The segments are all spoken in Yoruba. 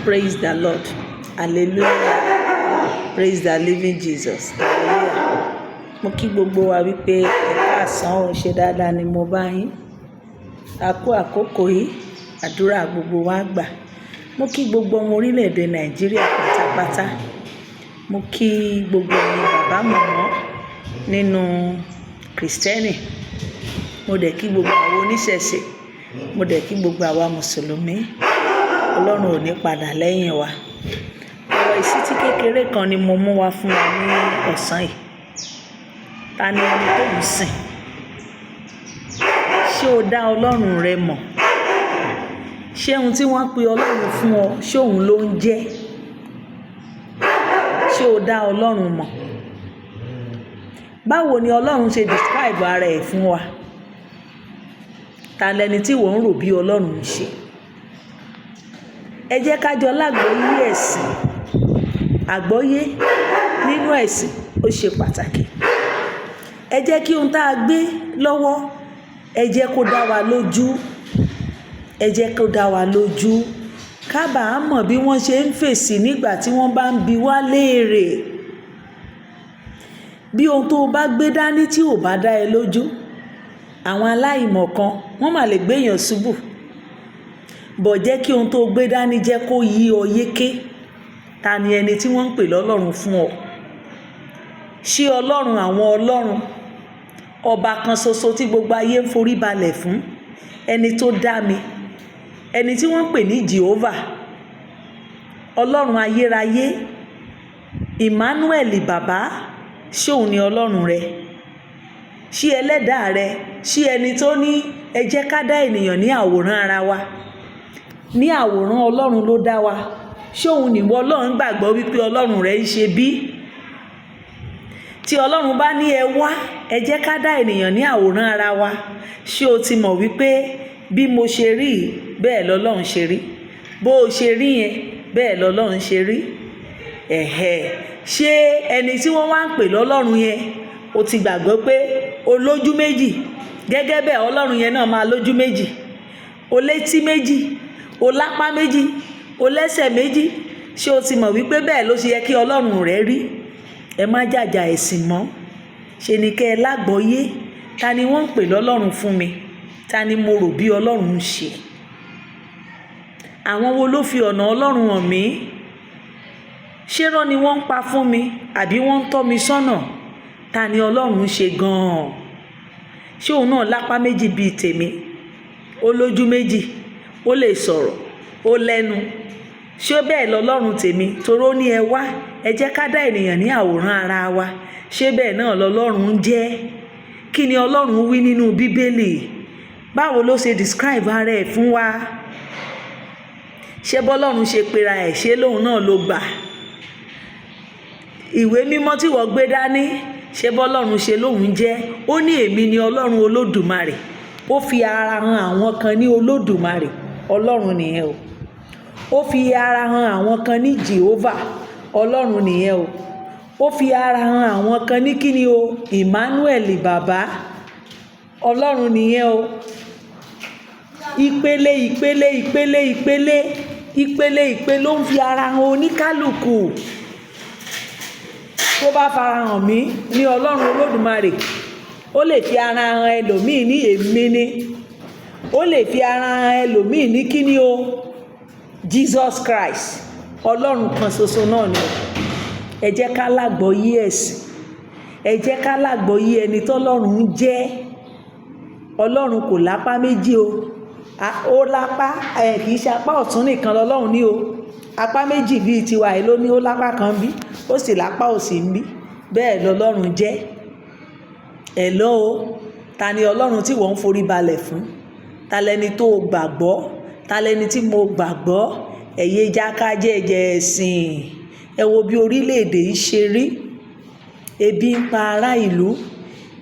Praise the Lord. Hallelujah. Praise the living Jesus. Hallelujah. Mo kí gbogbo wa wípé ẹ káàsán o, ṣe dáadáa ni mo bá yín. A kú àkókò yìí, àdúrà gbogbo wa gbà. Mo kí gbogbo ọmọ orílẹ̀-èdè Nàìjíríà pátápátá. Mo kí gbogbo ẹ̀yin bàbá màmá nínú Krìstẹ́nì. Mo dẹ̀ kí gbogbo àwọn oníṣẹ̀ṣe. Mo dẹ̀ kí gbogbo àwa Mùsùlùmí. Ọlọ́run ò ní padà lẹ́yìn wa. Ọ̀rọ̀ ìṣítí kékeré kan ni mo mú wá fún wa ní ọ̀sán yìí. Ta ni ẹni tó ń sìn? Ṣé o dá Ọlọ́run rẹ mọ̀? Ṣé ohun tí wọ́n pe Ọlọ́run fún ọ, ṣé òun ló ń jẹ́? Ṣé o dá Ọlọ́run mọ̀? Báwo ni Ọlọ́run ṣe describe ara ẹ̀ fún wa? Ta lẹni tí ìwọ ń rò bí Ọlọ́run ń ṣe? Ẹ jẹ́ ká jọ lágbọ́yé ẹ̀sìn. Àgbọ́yé nínú ẹ̀sìn ó ṣe pàtàkì. Ẹ jẹ́ kí ohun tá a gbé lọ́wọ́, ẹ jẹ́ kó dá wa lójú. Ẹ jẹ́ kó dá wa lójú. Ká bá mọ̀ bí wọ́n ṣe ń fèsì nígbà tí wọ́n bá ń bi wá léèrè. Bí ohun tó bá gbé dání tí ò bá dá ẹ lójú, àwọn aláìmọ̀ kan wọ́n mà lè gbé èèyàn ṣubú. Bọ̀ jẹ́ kí ohun tó gbé dání jẹ́ kó yí ọ yéké. Ta ni ẹni tí wọ́n ń pè lọ́lọ́run fún ọ? Ṣé Ọlọ́run àwọn ọlọ́run, ọba kan ṣoṣo tí gbogbo ayé ń forí balẹ̀ fún, ẹni tó dá mi, ẹni tí wọ́n ń pè ní Jehovah, Ọlọ́run ayérayé, Emmanuel bàbá, ṣé òun ni Ọlọ́run rẹ? Ṣé ẹlẹ́dàá rẹ? Ṣé ẹni tó ní ẹ jẹ́ ká dá ènìyàn ní àwòrán ara wa? Ní àwòrán Ọlọ́run ló dá wa. Ṣé òun nìwọ Ọlọ́run gbàgbọ́ wípé Ọlọ́run rẹ ń ṣe bí? Tí Ọlọ́run bá ní ẹ wá, ẹ jẹ́ ká dá ènìyàn ní àwòrán ara wa, ṣé o ti mọ̀ wípé bí mo ṣe rí bẹ́ẹ̀ lọ́lọ́run ṣe rí? Bó o ṣe rí yẹn bẹ́ẹ̀ lọ́lọ́run ṣe rí. Ẹ̀hẹ̀, ṣé ẹni tí wọ́n wá ń pè lọ́lọ́run yẹn, o ti gbàgbọ́ pé o lójú méjì gẹ́gẹ́ bẹ́ẹ̀ Ọlọ́run yẹn náà máa lójú méjì, o létí méjì, o lápá méjì, o lẹ́sẹ̀ méjì? Ṣé o ti mọ̀ wípé bẹ́ẹ̀ ló ṣe yẹ kí Ọlọ́run rẹ rí? Ẹ má jàjà ẹ̀sìn mọ́. Ṣe ni kẹ́ ẹ lágbọ́yé. Ta ni wọ́n ń pè lọ́lọ́run fún mi? Ta ni mo rò bí Ọlọ́run ń ṣe? Àwọn wo ló fi ọ̀nà Ọlọ́run hàn mí? Ṣé irọ́ ni wọ́n ń pa fún mi àbí wọ́n ń tọ́ mi sọ́nà? Ta ni Ọlọ́run ń ṣe gan-an? Ṣé òun náà lápá méjì bíi tèmi? Ó lójú méjì, ó lè sọ̀rọ̀, ó lẹ́nu. Ṣé bẹ́ẹ̀ lọ́lọ́run tèmi? Torí ó ní ẹ wá, ẹ jẹ́ ká dá ènìyàn ní àwòrán ara wa. Ṣé bẹ́ẹ̀ náà lọ́lọ́run ń jẹ́? Kí ni Ọlọ́run wí nínú Bíbélì? Báwo ló ṣe describe ara ẹ̀ fún wa? Ṣé bọ́lọ́run ṣe pera ẹ̀, ṣé lóun náà ló gbà? Ìwé mímọ́ tí wọ́n gbé dání, ṣé bọ́lọ́run ṣe lóun jẹ́? Ó ní èmi ni Ọlọ́run Olódùmarè. Ó fi ara hàn àwọn kan ní Olódùmarè, Ọlọ́run nìyẹn o. Ó fi ara hàn àwọn kan ní Jehovah, Ọlọ́run nìyẹn o. Ó fi ara hàn àwọn kan ní kíni o, Emmanuel bàbá, Ọlọ́run nìyẹn o. Ìpele ìpele ìpele ìpele ìpele ìpele ló ń fi ara hàn oníkálukú. Tó bá fara hàn mí ní Ọlọ́run Olódùmarè, ó lè fi ara hàn ẹlòmíì ní èmi ni, ó lè fi ara hàn ẹlòmíì ní kíni o, Jesus Christ. Ọlọ́run kan ṣoṣo náà ni o. Ẹ jẹ́ ká lágbọ́yé ẹ̀sìn. Ẹ jẹ́ ká lágbọ́yé ẹni tọ́lọ́run ń jẹ́. Ọlọ́run kò lápá méjì o. Ó lápá ẹ, kì í ṣe apá ọ̀tún nìkan lọ́lọ́run ní o. Apá méjì bíi tiwa yìí ló ní. Ó lápá kan bí, ó sì lápá òsì ń bí. Bẹ́ẹ̀ lọ́lọ́run jẹ́. Hello o, ta ni Ọlọ́run tí wọ́n ń forí balẹ̀ fún? Ta lẹni tó gbàgbọ́? Ta lẹni tí mo gbàgbọ́? Ẹ̀yẹ jákájẹ́jẹ́ ẹ̀sìn. Ẹ wo bí orílẹ̀-èdè yìí ṣe rí. Ebi ń pa ará ìlú.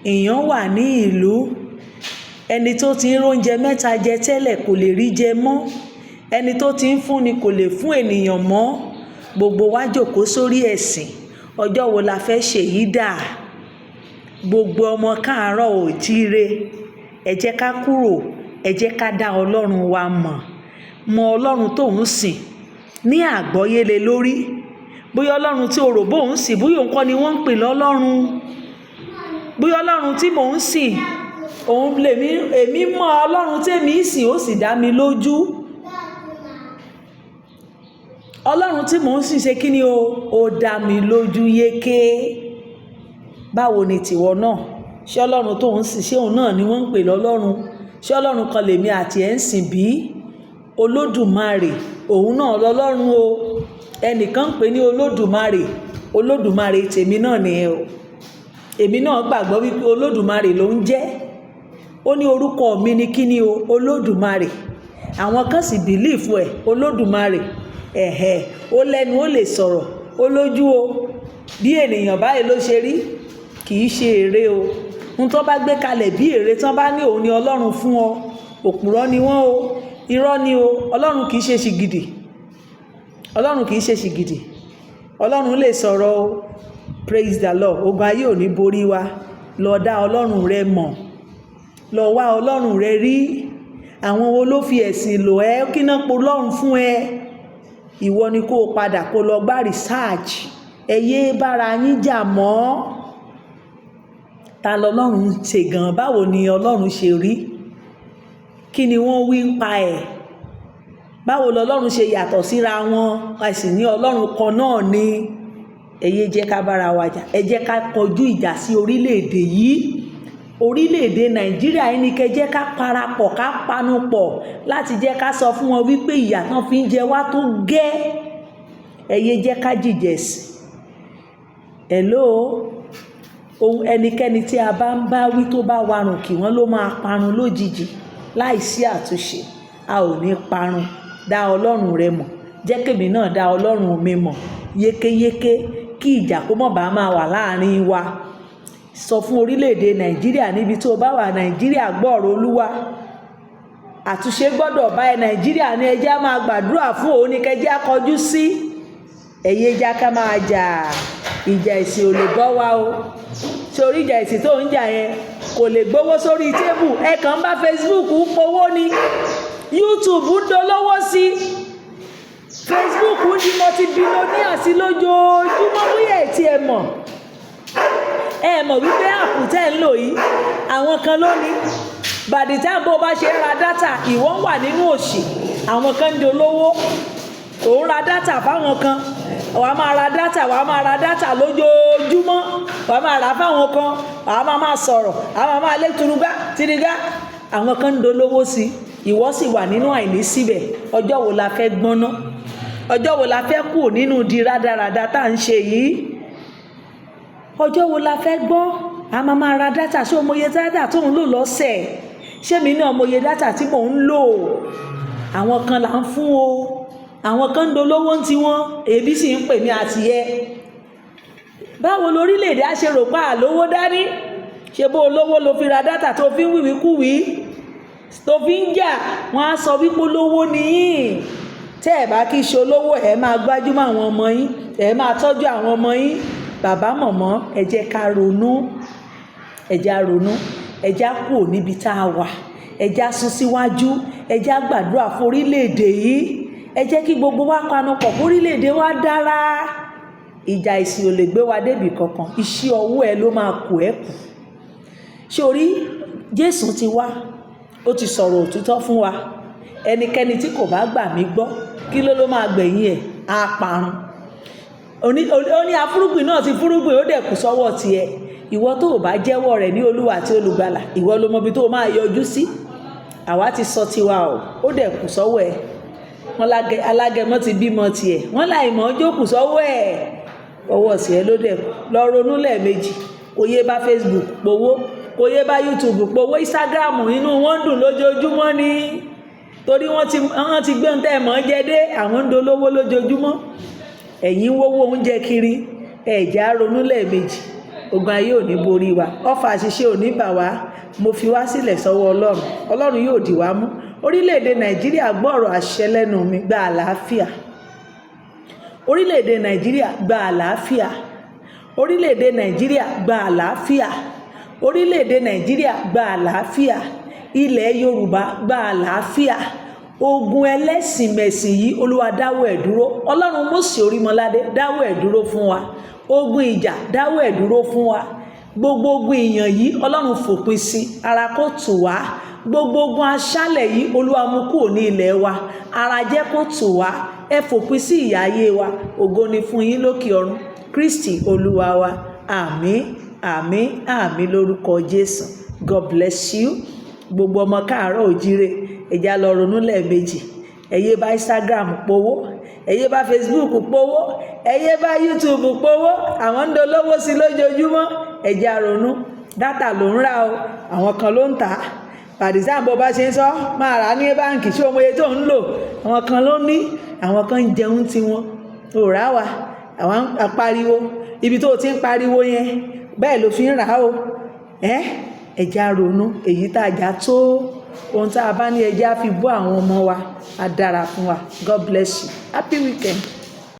Ìyàn wà ní ìlú. Ẹni tó ti ń róúnjẹ mẹ́ta jẹ tẹ́lẹ̀ kò lè rí jẹ mọ́. Ẹni tó ti ń fúnni kò lè fún ènìyàn mọ́. Gbogbo wa jókòó sórí ẹ̀sìn. Ọjọ́ wo la fẹ́ ṣèyí dà? Gbogbo ọmọ káàárọ̀ ò jíire. Ẹ jẹ́ ká kúrò, ẹ jẹ́ ká dá Ọlọ́run wa mọ̀. Mọ Ọlọ́run tó ń sìn. Ní àgbọ́yé lé lórí, bóyá Ọlọ́run tí o rò bóun sìn, bóyá òun kọ́ ni wọ́n ń pè lọ́lọ́run. Bóyá Ọlọ́run tí mò ń sìn, òun lèmi, èmi mọ Ọlọ́run tí èmi ń sìn, ó sì dá mi lójú. Ọlọ́run tí mò ń sìn ṣe kí ni o? Ó dá mi lójú yéké. Báwo ni tìwọ náà? Ṣé Ọlọ́run tó ń sìn, ṣé òun náà ni wọ́n ń pè lọ́lọ́run? Ṣé Ọlọ́run kan lèmi àti ẹ̀ ń sìn bí? Olódùmarè, òun náà lọ́lọ́run o. Ẹnìkan ń pè ní Olódùmarè. Olódùmarè tèmi náà nìyẹn o. Èmi náà gbàgbọ́ wípé Olódùmarè ló ń jẹ́. Ó ní orúkọ mi ni kí ni o? Olódùmarè. Àwọn kan sì believe ẹ̀, Olódùmarè. Ẹ̀hẹ̀, ó lẹ́nu, ó lè sọ̀rọ̀, ó lójú o. Bí ènìyàn báyìí ló ṣe rí, kì í ṣe ère o. Ohun tó bá gbé kalẹ̀ bí ère tí wọ́n bá ní òun ni Ọlọ́run fún ọ, òpùrọ́ ni wọ́n o. Irọ́ ni o. Ọlọ́run kì í ṣe ṣìgìdì. Ọlọ́run kì í ṣe ṣìgìdì. Ọlọ́run lè sọ̀rọ̀ o. Praise the Lord. Ogun ayé ò ní borí wa. Lọ dá Ọlọ́run rẹ mọ̀. Lọ wá Ọlọ́run rẹ rí. Àwọn wo ló fi ẹ̀sìn lò ẹ́? Kí náà po Ọlọ́run fún ẹ? Ìwọ ni kó o padà kó lọ gbá research. Ẹ yé bára yín jà mọ́. Ta lọlọ́run ṣe gan? Báwo ni Ọlọ́run ṣe rí? Kí ni wọ́n wí ń pa ẹ̀? Báwo lọlọ́run ṣe yàtọ̀ síra wọn? A sì ní Ọlọ́run kan náà ni. Ẹ yé jẹ́ ká bára wa jà. Ẹ jẹ́ ká kọjú ìjà sí orílẹ̀-èdè yìí. Orílẹ̀-èdè Nàìjíríà yìí ni kẹ́ jẹ́ ká parapọ̀, ká panupọ̀ láti jẹ́ ká sọ fún wọn wípé ìyà tán fi ń jẹ wá tó gẹ́. Ẹ yé jẹ́ ká jìjẹ̀sìn. Hello? Ohun ẹnikẹ́ni tí a bá ń bá wí tó bá warùn kì wọ́n ló máa parun lójijì láìsí àtúnṣe. A ò ní parun. Dá Ọlọ́run rẹ mọ̀. Jẹ́ kí èmi náà dá Ọlọ́run mi mọ̀ yékéyéké kí ìjà kó má bàa máa wà láàrin wa. Sọ fún orílẹ̀-èdè Nàìjíríà níbi tí o bá wà, Nàìjíríà, gbọ́ ọ̀rọ̀ Olúwa. Àtúnṣe gbọ́dọ̀ bá ẹ. Nàìjíríà ní ẹ jẹ́ á máa gbàdúrà fún òun ní kẹ́ jẹ́ á kọjú sí. Ẹ yé jẹ́ ká máa jà. Ìjà ẹ̀sìn ò lè bọ́ wa o. Sórí ìjà ẹ̀sìn tó ń jà yẹn kò lè gbówó sórí table. Ẹ kàn ń bá Facebook powó ni. YouTube ń dolówó sí. Facebook ń di multi-billionaire sí lójoojúmọ́, bóyá ẹ̀ tí ẹ mọ̀. Ẹ mọ̀ wípé app tẹ́ ń lò yìí, àwọn kan ló ní. By the time bó bá ṣe ń ra data, ìwọ ń wà nínú òṣì. Àwọn kan ń dolówó. Ò ń ra data fáwọn kan. Wàá máa ra data, wàá máa ra data lójoojúmọ́. Wàá máa rà fáwọn kan. Wàá máa máa sọ̀rọ̀. Wàá máa máa lé turugbá, tìrìgá. Àwọn kan ń dolówó sí. Ìwọ sì wà nínú àìní síbẹ̀. Ọjọ́ wo la fẹ́ gbọ́n ná? Ọjọ́ wo la fẹ́ kúrò nínú di rádaràda tá à ń ṣe yìí? Ọjọ́ wo la fẹ́ gbọ́n? A máa máa ra data. Ṣé o mọye data tó ń lò lọ́sẹ̀? Ṣé èmi náà mọye data tí mò ń lò? Àwọn kan là ń fún o. Àwọn kan ń dolówó ń tiwọn. Ebi sì ń pè mí àti ẹ. Báwo lórílẹ̀-èdè á ṣe rò pé àlówó dání? Ṣé bó olówó lo fi ra data tó fi ń wíwíkúwìí, tó fi ń jà? Wọ́n á sọ wípé olówó ni yín. Tẹ́ ẹ̀ bá kí ṣe olówó, ẹ máa gbájúmọ́ àwọn ọmọ yín, ẹ máa tọ́jú àwọn ọmọ yín. Bàbá, mọ̀mọ́, ẹ jẹ́ ká ronú. Ẹ jẹ́ á ronú. Ẹ jẹ́ á kúrò níbi tá a wà. Ẹ jẹ́ á sún síwájú. Ẹ jẹ́ á gbàdúrà fún orílẹ̀-èdè yìí. Ẹ jẹ́ kí gbogbo wa panupọ̀ kó orílẹ̀-èdè wa dára. Ìjà ìsìn ò lè gbé wa débi kankan. Iṣẹ́ ọwọ́ ẹ ló máa kù ẹ́ kù. Ṣé o rí? Jésù ti wá. Ó ti sọ̀rọ̀ òtítọ́ fún wa. Ẹnikẹ́ni tí kò bá gbà mí gbọ́, kí ló máa gbẹ̀yìn ẹ̀? Á parun. Ó ní afúrúgbìn náà ti fúrúgbìn, ó dẹ̀ kù sọ́wọ́ tiẹ̀. Ìwọ tó ò bá jẹ́wọ́ rẹ̀ ní Olúwa àti Olùgbàlà, ìwọ ló mọ ibi tó máa yọjú sí. Àwa ti sọ tiwa o, ó dẹ̀ kù sọ́wọ́ ẹ. Wọ́n alágẹmọ ti bímọ tiẹ̀. Wọ́n láìmọ̀ ọjọ́ kù sọ́wọ́ ẹ̀. Ọwọ́ tiẹ̀ ló dẹ̀ kù. Lọ ronú lẹ́ẹ̀mejì. Kò yé bá Facebook powó, kò yé bá YouTube powó, Instagram inú wọn dùn lójoojúmọ́ ni. Torí wọ́n ti gbé ohun tẹ́ ẹ mọ̀ jẹ dé, àwọn ń dolówó lójoojúmọ́. Ẹ̀yin ń wówó oúnjẹ kiri. Ẹ jẹ́ á ronú lẹ́ẹ̀mejì. Ogun ayé ò ní borí wa. Ọfà àṣìṣe ò ní bà wá. Mo fi wá sílẹ̀ sọ́wọ́ Ọlọ́run. Ọlọ́run yóò dì wá mú. Orílẹ̀-èdè Nàìjíríà, gbọ́ ọ̀rọ̀ àṣẹ lẹ́nu mi, gba àlàáfíà. Orílẹ̀-èdè Nàìjíríà, gba àlàáfíà. Orílẹ̀-èdè Nàìjíríà, gba àlàáfíà. Orílẹ̀-èdè Nàìjíríà, gba àlàáfíà. Ilẹ̀ Yorùbá, gba àlàáfíà. Ogun ẹlẹ́sìnmẹ̀sìn yìí, Olúwa dáwọ́ ẹ̀ dúró. Ọlọ́run Mósè Orímọládé, dáwọ́ ẹ̀ dúró fún wa. Ogun ìjà, dáwọ́ ẹ̀ dúró fún wa. Gbogbo ogun ìyàn yìí, Ọlọ́run fòpin sí, ara kó tù wá. Gbogbo ogun aṣálẹ̀ yìí, Olúwa mú kúrò ní ilẹ̀ wa, ara jẹ́ kó tù wá. Ẹ fòpin sí ìyà ayé wa. Ògo ni fún yín lókè ọ̀run, Kristi Olúwa wa. Àmín, àmín, àmín lórúkọ Jésù. God bless you. Gbogbo ọmọ káàárọ̀ òjíire, ẹ já lọ ronú lẹ́ẹ̀mejì. Ẹ yé bá Instagram powó, ẹ yé bá Facebook powó, ẹ yé bá YouTube powó. Àwọn ń dolówó sí lójoojúmọ́. Ẹ já ronú. Data ló ń rà o, àwọn kan ló ń tà á. Pàdísà, bó bá ṣe ń sọ máa rà á ní báǹkì, ṣé o mọ iye tó ń lò? Àwọn kan ló ní, àwọn kan ń jẹun tiwọn ò rà wá. Àwọn ń pariwo ibi tó o ti ń pariwo yẹn, bẹ́ẹ̀ ló fi ń rà á o. Ẹ ẹ já ronú. Èyí tá a já tó ohun tá a bá ní, ẹ já fi bọ́ àwọn ọmọ wa, á dára fún wa. God bless you. Happy weekend.